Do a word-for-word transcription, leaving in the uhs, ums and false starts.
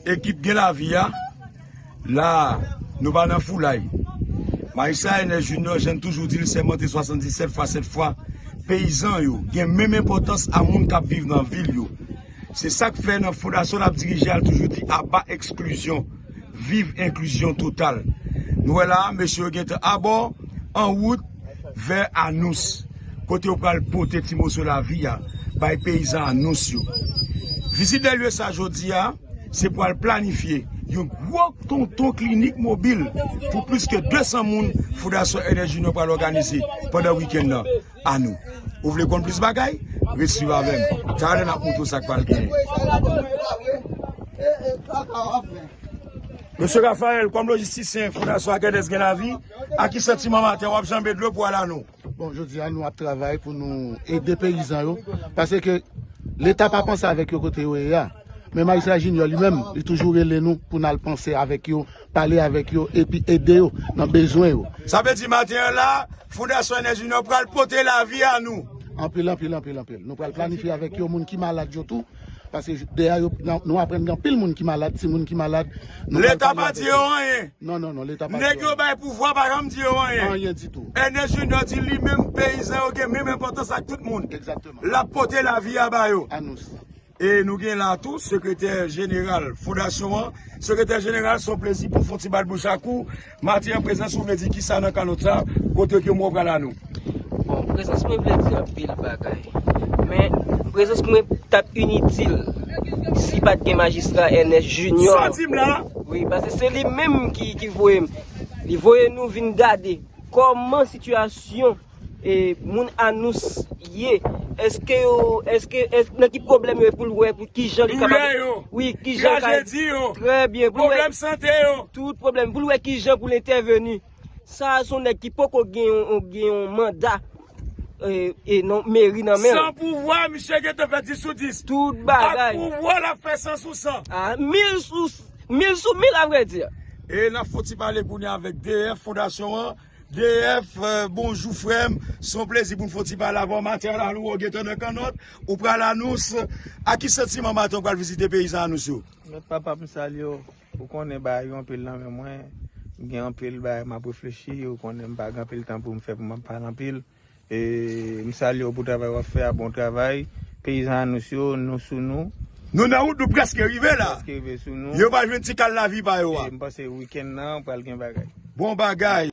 Ekip Gen Lavi a, la, nou pa nan foulay. Majistra Ernest Junior, jan n toujou di l, sèmante swasanndisèt fwa sèt fwa, peyizan yo gen menm enpòtans a moun k ap viv nan vil yo. Se sa k fè nan fondasyon l ap dirije a, l toujou di aba eksklizyon, viv enklizyon total. Nou wè la, mesye yo gentan abò, an wout, vè Anous, kote yo pral pote ti moso lavi a bay peyizan Anous yo. Vizit dèlye sa jodi a, se pral planifye yon gwo tonton klinik mobil pou plis ke de san moun Fondasyon Ernest Junior pral òganize pandan wikenn nan. Anous. Ou vle konn plis bagay? Ret swiv avè m. Talè n ap montre w sa k pral genyen. Mesye Raphaël, kòm lojistisyen Fondasyon Akèdès Gen Lavi, a ki santiman maten w ap janbe dlo pou al Anous? Bon, jodi a, nou ap travay pou nou ede peyizan yo, paske Leta pa panse avèk yo kote yo ye a. Men Majistra Junior li menm, li toujou rele nou pou n al panse avèk yo, pale avèk yo, epi ede yo nan bezwen yo. Sa vle di maten an la, Fondasyon Ernest Junior pral pote lavi Anous. Anpil, anpil, anpil, anpil. Nou pral planifye avèk yo moun ki malad yo tou. Paske dèyè yo, nou aprann gen anpil moun ki malad, timoun ki malad. Leta pa di yo anyen. Non, non, non, Leta pa di yo anyen. Nèg yo bay pouvwa pa janm di yo anyen. Anyen ditou. Ernest Junior di li menm peyizan yo gen menm enpòtans ak tout moun. Egzakteman. L ap pote lavi a ba yo. Anous. E nou gen la tou sekretè jeneral fondasyon an. Sekretè jeneral, se yon plezi pou fon ti bat bouch ak ou. Maten an, prezans ou vle di kisa nan kannòt sa, kote ke mwen pral Anous? Bon, prezans mwen vle di anpil bagay. Men, prezans mwen t ap initil si pa t gen majistra Ernest Junior. Sa w di m la? Wi, paske se li menm ki, ki voye m. Li voye nou vin gade kòman sitiyasyon e, moun Anous ye. Èske yo, èske, èske, nan ki pwoblèm yo ye pou l wè pou kijan li kapab. Doulè yo. Wi, kijan l ka. Trajedi yo. Trè byen. Pou l wè pwoblèm sante yo. Tout pwoblèm. Pou l wè kijan pou l entèveni. Sa a se yon nèg ki poko gen yon, gen yon manda, e, e non, meri nan men l. San pouvwa, misye gentan fè dis sou dis. Tout bagay. Ak pouvwa, l ap fè san sou san. A, mil sou, mil sou mil, avrèdi. E n ap fon ti pale kounye a avèk D F Fondasyon an. D F, eh, bonjou frè m. Se yon plezi pou n fè yon ti pale avè w. Maten an la, nou wè w gentan nan kannòt. Ou pral Anous. A ki santiman maten w pral vizite peyizan Anous yo? Mèt papa, m salye w. Ou konnen bagay yo anpil nan men mwen. M gen anpil bagay m ap reflechi. Ou konnen m pa gen anpil tan pou m fè pou m ap pale anpil. E m salye w pou travay w ap fè a, bon travay. Peyizan Anous yo, nou sou nou. Nou nan wout, nou prèske rive la. Prèske rive sou nou. Yo va jwenn ti kal lavi pa yo a. E m panse wikenn nan pral gen bagay. Bon bagay.